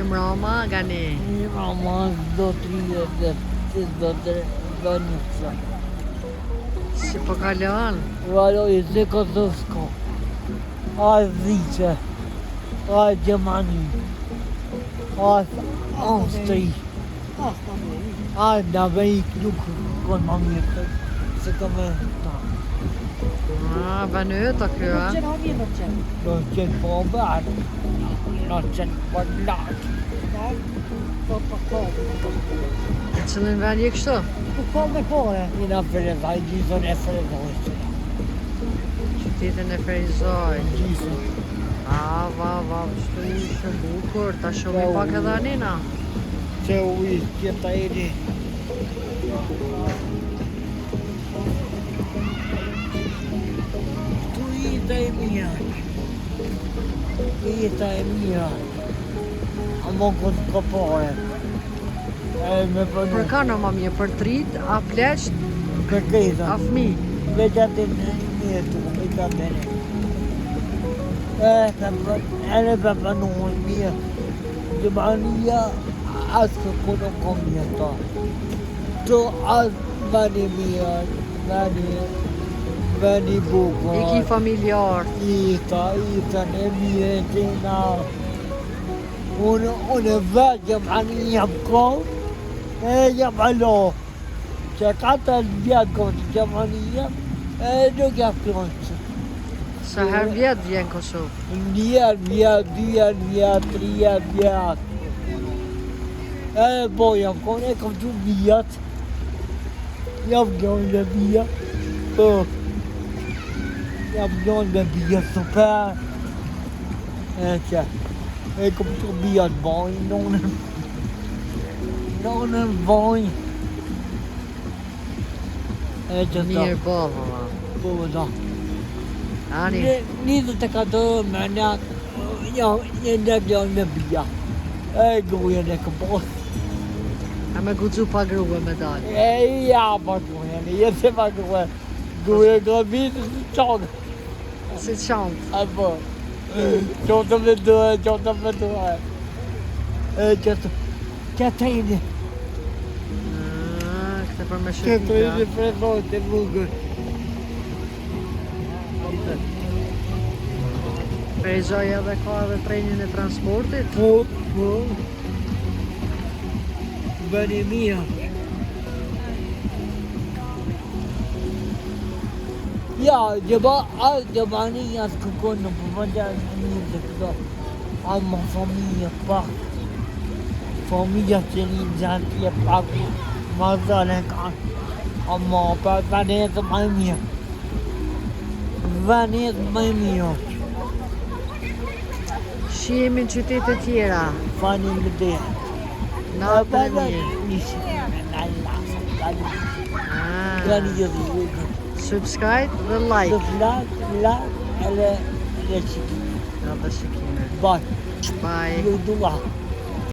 Mirë mrama, Gani. Mirë mrama, zotri dhe zotri dhe një së. Si po kalon? Valo i zë Kosovsko. A Zvicër, a Gjermani, a Austri, a në Amerikë nuk ka ma mirë se ka me ta. A, banë ta kjo, a? Do të qenë po bërë, do të qenë po lartë. Në cilin vend je kështu? Jena Ferizaj, gjysën e Ferizajt. Qytetin e Ferizajt. Gjysën. A, va, va, kështu shumë bukur, ta shohim pak edhe anina. Që ujë tjeta eri. Këtu jeta e mira. Jeta e mira. Amo këtë ka pare. E me përnu. Për kanë ma mirë, për të rrit, a pleqt, Për kejta. a fmi. Veç atë në mirë tu, veç atë në. E, ka për, edhe për përnu mirë. Gjermania, asë kë ku nuk ka mirë ta. Tu asë veni mirë, veni, veni bukur. I ki familjar. Jeta, jeta e mirë e kena. Unë, unë vetë Gjermani jam konë, e jam alo. Që 4 vjetë konë të Gjermania, e nuk jam konë. Sa herë vjet vjen në Kosovë? Një herë vjet, dy herë vjet, tri herë vjet. E po jam konë, e kom tu vjet. Jam konë me vjet. Po. Jam konë me vjet super. E që, e kom tu vjet bojnë, nonën. Nonën bojnë. E që të, Mirë bo, valla. po da. Ani, 24 me në, jo, një në një në bia. E grujën e këpos. a me guxu pa grua me dalë. E ja, pa grujën, e se pa grujën. Grujën ka vitë si qakë. Si qantë. A po. Qotë me duhe, qotë me duhe. E qëtë, qëtë treni, Ah, këtë për me qëtë shëtita. treni prefot e bukur. Ferizaj edhe ka edhe trenin e transportit. Po, po. Bëni mirë. Ja, gjëba, a Gjermania s'kërkon në përvëndja mirë dhe këto. Ama familja pak. Familja që një gjatë e pak. Ma zëre kanë. Ama pa vanet më mirë. Vanet më mirë. Shihemi në qytete tjera. Faleminderit. Natën e mirë. Ah, subscribe dhe like. Like, like, edhe edhe shikime. Edhe shikime. Bye. Bye. Ju dua.